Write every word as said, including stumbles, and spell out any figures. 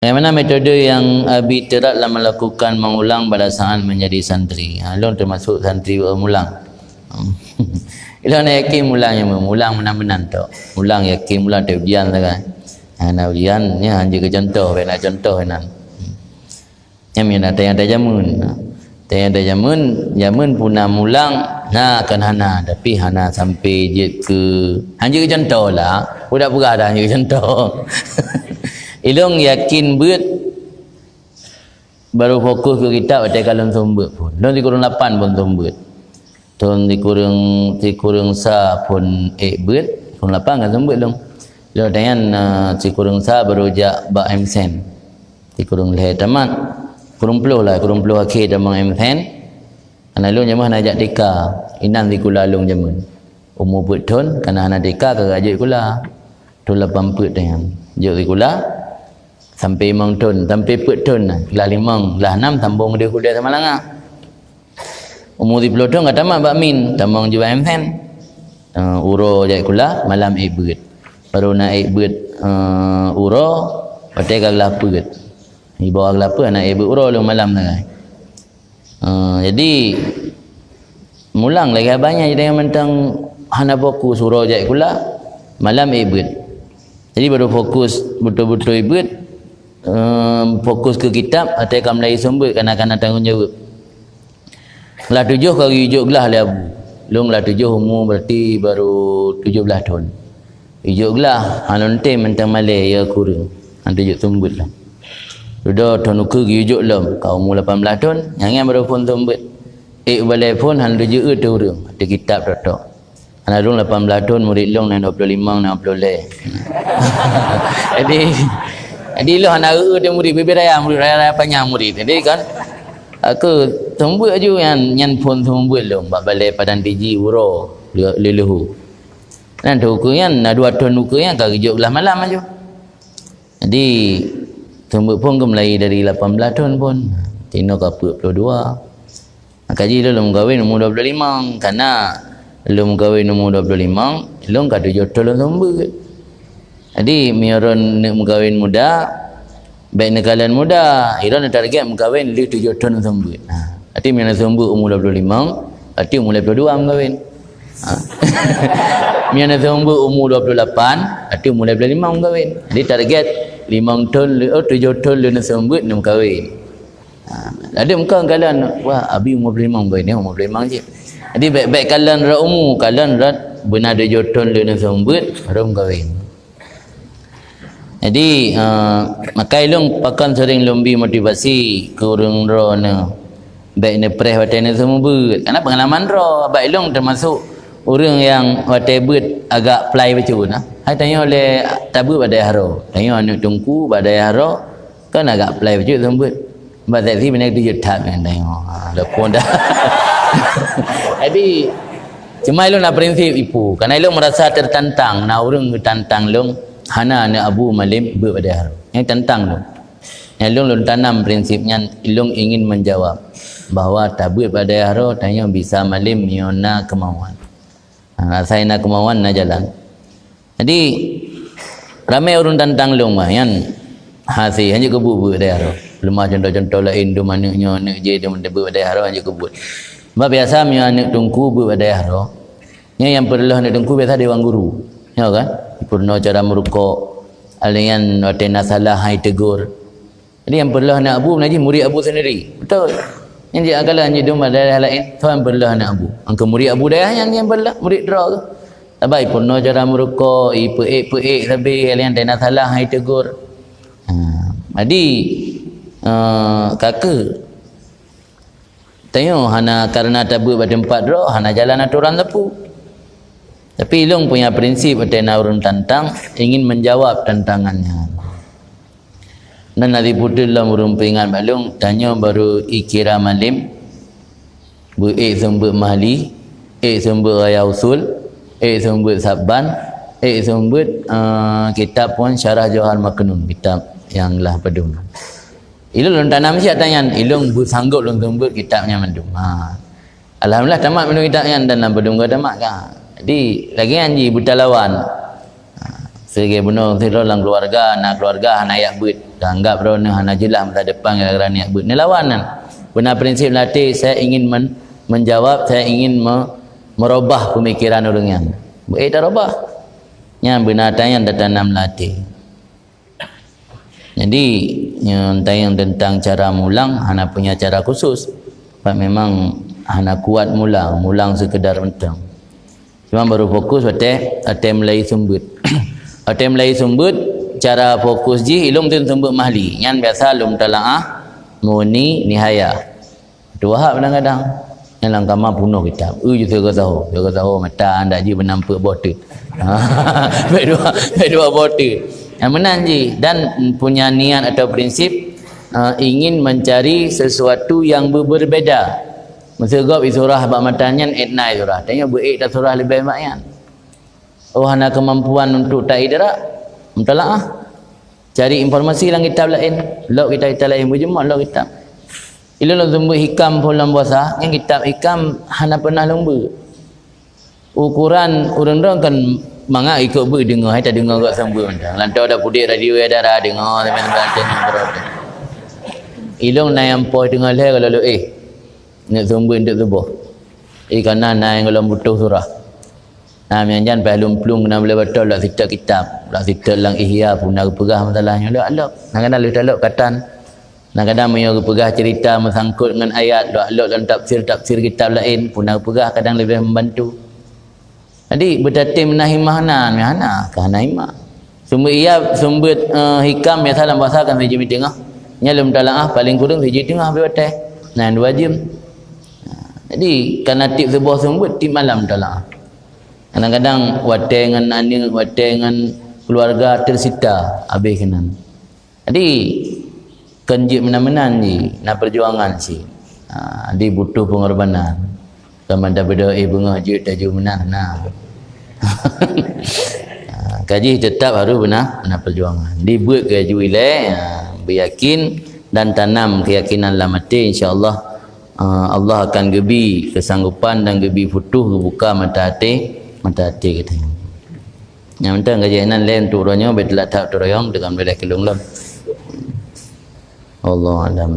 Bagaimana metode yang Abi terapkan dalam melakukan mengulang pada saat menjadi santri? Ha, lôn termasuk santri mulang. Ilôn yakin mulang nyang mulang meunan-meunan tok. Mulang yakin mulang, teuh ujian sagai. Ha, na ujian, nyan hanjeuet keu contoh, bèk na contoh inan. Nyan meunan teuh nyang tajameun. Teuh nyang tajameun, jameun puna mulang, na kan hana, tapi hana sampai jeuet keu, hanjeuet keu contoh lah. Udah peugah dah hanjeuet keu contoh. Ilôn yakin beuet, baru fokus keu kitab watèe ka lôn seumeubeuet phôn. Lôn sikureueng lapan phôn seumeubeuet. Thôn sikureueng, sikureueng sa phôn ék beuet, phôn lapan ka seumeubeuet lôn. Lôn tanyan, eh, sikureueng sa baru jak bak M Sen. Sikureueng lhèe tamat. Kureueng ploh lah, kureueng ploh akhé tamong M Sen. Karena lôn jameun hana jak T K. Inan sikula lôn jameun. Umu peuet thôn, karena hana T K ka jeuet sikula. Thôn lapan peuet tanyan. Jeuet sikula. Sampai limong thôn, sampai peuet thôn. Lah limong, lah nam sambông deuh kuliah Samalanga. Umu siplôh thôn ka tamat bak min, tamong jih bak M Sen. Eh, uroe jak sikula, malam ék beuet. Baru na ék beuet, eh, uroe, watèe ka glah peuet. Ibawa glah peuet, na ék beuet uroe lôn malam sagai. Eh, jadi, mulang lagèe abah nyan, jadi mantong hana fokus, uroe jak sikula, malam ék beuet. Jadi, baru fokus beutôi-beutôi beuet, eh, fokus keu kitab, watèe ka mulai seumeubeuet, kana-kana tanggông jaweueb. Glah tujoh ka geuyue jok glah lé Abu. Lôn glah tujoh umu berarti baru tujoh blaih thôn. Geuyue jok glah, hana lôn tem mantong malèe, ya kureueng. Hana teujok seumeubeuet lom. Dudoe thôn ukeue geuyue jok lom, ka umu lapan blaih thôn, nyan nyan baru phôn seumeubeuet. Ék balèe phôn hana teujeuet teu ureueng, teu kitab tok-tok. Hana lôn lapan blaih thôn, murit lôn na dua ploh limong, na dua ploh lhèe. Jadi, jadi lôn hana eu-eu teu murit, bibit raya murit, raya-raya panyang murit. Jadi kan, aku seumeubeuet aju nyan, nyan phôn seumeubeuet lôn bak balèe Padang Tiji uroe lé-, lé leuhu. Nyan thôn ukeue nyan, na dua thôn ukeue nyan ka geujok glah malam aju. Jadi, seumeubeuet phôn geumulai dari lapan blaih thôn phôn. Tinoe ka peuet ploh dua. Maka jih lôn meukawen umu dua ploh limong, karena lôn meukawen umu dua ploh limong, lôn ka tujoh thôn lôn seumeubeuet. Jadi, meunyoe droe neuk meukawen muda, bèk neukalon muda, droe neutarget meukawen lheueh tujoh thôn lôn seumeubeuet. Ha, berarti meunyoe neuseumeubeuet umu dua ploh limong, berarti umu lhèe ploh dua meukawen. Ha. Meunyoe neuseumeubeuet umu dua ploh lapan, berarti umu lhèe ploh limong meukawen. Jadi, target limong thôn lheueh, oh, tujoh thôn lheueh neuseumeubeuet neumeukawen. Ha, ladôm kon kalon, wah, Abi umu peuet ploh limong, beuh, nyoe umu peuet ploh limong cit. Jadi, bèk, bèk kalon rot umu, kalon rot beuna tujoh thôn lheueh neuseumeubeuet, baru meukawen. Jadi, eh, maka ilôn pakon seuring lôn bi motivasi keu ureueng droeneuh, bèk neupreh watèe neuseumeubeuet. Karena peungalaman droe, bak ilôn teumasuk ureueng nyang watèe beuet agak plai bacut na. Hai tanyoe lé tabeuet bak dayah droe. Tanyoe aneuk teungku bak dayah droe, kan agak plai bacut seumeubeuet. Bak seksi binéh tujoh that nyan tanyoe. Ha, lopon dah. Jadi, cuma ilôn na prinsip ipu. Karena ilôn merasa tertantang, na ureueng geutantang lôn, hana aneuk Abu Malem beuet bak dayah droe. Nyan tantang lôn. Nyan lôn, lôn tanam prinsip nyan, ilôn ingin menjawab bahwa tabeuet bak dayah droe, tanyoe bisa malem meunyoe na keumauan. Ha, asai na keumauan, na jalan. Jadi, ramé ureueng tantang lôn mah, nyan hase, hanjeuet keu beuet-beuet dayah droe. Leumah contoh-contoh laén, dum aneuk nyoe, aneuk jéh, dum beuet dayah droe, hanjeuet keu beuet. Sebab biasa meunyoe aneuk teungku beuet dayah droe, nyan nyang peureulèe aneuk teungku biasa dewan guru. Nyoe kan? Peurunoe cara meurukok, alèh nyan watèe na salah han jiteugor. Jadi, nyang peureulèe aneuk Abu, na jih murit Abu sendiri. Beutôi. Nyan jih akala nyan dum dayah laén, soe nyang peureulèe aneuk Abu. Angka murit Abu dayah nyan nyang peureulèe, murit droe. Sabai peurunoe cara meurukok, ipeuék-peuék sabe, alèh nyan watèe na salah han jiteugor. Ha, jadi, eh, ka keuh. Tanyoe hana karena tabeuet bak teumpat droe, hana jalan atoran sapeue. Tapi ilôn punya prinsip watèe na ureueng tantang, ingin menjawab tantangan nyan. Dan na sipeue teuk lom ureueng peuingat bak lôn, tanyoe baru ikira malem, beuék seumeubeuet Mahli, ék seumeubeuet Ghayah Usul, ék seumeubeuet Sabban, ék seumeubeuet, eh, kitab phôn Syarah Jauhar Maknun, kitab nyang lah padum. Ilôn lôn tanam siat tanyan, ilôn beusanggôp lôn seumeubeuet kitab nyan mandum. Ha. Alhamdulillah, tamat mandum kitab nyan dan lam padum ka tamat ka. Jadi, lagèe nyan jih beutalawan. Ha. Sigoe bunoe sidroe lam keuluwarga, na keuluwarga hana jak beuet. Ka anggap droeneuh hana jeulaih masa depan gara-gara niat beuet. Neulawan nyan. Beuna prinsip lam até, saya ingin men-, menjawab, saya ingin me-, merubah pemikiran ureuëng nyan. Beuet tarubah. Nyan beuna ata nyang tatanam lam até. Jadi, nyang tayang tentang cara mulang, hana punya cara khusus. Sebab memang hana kuat mulang, mulang sekedar mantong. Cuma baru fokus watée, watée mulai seumeubeuet. Watée mulai seumeubeuet, cara fokus jih ilong teuh seumeubeuet Mahli. Nyan biasa lom talaah Mughni, Nihayah. Tuha kadang-kadang. Nyan lam kama punoh kitab. Eu jih sigoe saho, sigoe saho mata anda jih beunampeuk boh teuk. Bèk dua, bèk dua boh teuk. Nyang meunan jih dan punya niat atau prinsip, eh, ingin mencari sesuatu yang be-, berbeda. Meuseu gob i surah bak matan nyan, ék na i surah. Tanyoe beuék ta surah leubeh bak nyan. Oh, hana kemampuan untuk ta idrak, mutalaah. Cari informasi lam kitab laén. Lok kitab-kitab laén, beujeuet lok kitab. Ilôn lôn seumeubeuet hikam phon lam bahasa, nyan kitab hikam hana pernah lôn beuet. Ukuran ureuëng droe kan mangat ikot beuet deungoe, hai tadeungoe gak seumeubeuet mantong. Lantoe da pudek radio ya dara deungoe, sampai-sampai aceh nyan beurata. Ilôn na nyang poh teungoh lhèe kalau lôn éh. Neuk seumeubeuet neuk tuboh. Ih, kana na nyang gohlom butoh surah. Na meujan-jan payah lôn plueng keunan bulèe batol lak sitek kitab. Lak sitek lam Ihya pun na geupeugah masalah nyoe lok-lok. Na kadang lheueh talok katan. Na kadang meunyoe geupeugah cerita meusangkot ngon ayat lok-lok lam tafsir-tafsir kitab laén pun na geupeugah kadang leubeh membantu. Jadi, beutatem na himah na, na hana, ka hana himah. Seumeubeuet iya, seumeubeuet, eh, hikam biasa lam bahasa kan siji teungoh. Nyan lom talaah paléng kureueng siji teungoh habéh watèe. Na dua jeuem. Jadi, kana tiep suboh seumeubeuet, tiep malam talaah. Kadang-kadang watèe ngon aneuk, watèe ngon keuluwarga tersita habéh keunan. Jadi, kon jeuet meunan-meunan jih, na perjuangan cit. Ha, jadi butuh pengorbanan. Sama ada beudôh, eh, beungoh jeuet taju meunan, nah. Ha, ka jih tetap harus beuna, beuna perjuangan. Jadi, beuet keu laju ilèe, ha, beuyakin dan tanam keyakinan lam até, insya Allah, ha, Allah akan geubi kesanggupan dan geubi futuh geubuka mata até, mata até geutanyoe. Nyang mantong ka jeuet nan lé untuk uroe nyoe, bèk teulat that uroe nyoe, deungon beulah keulung lom. Wallahu a'lam.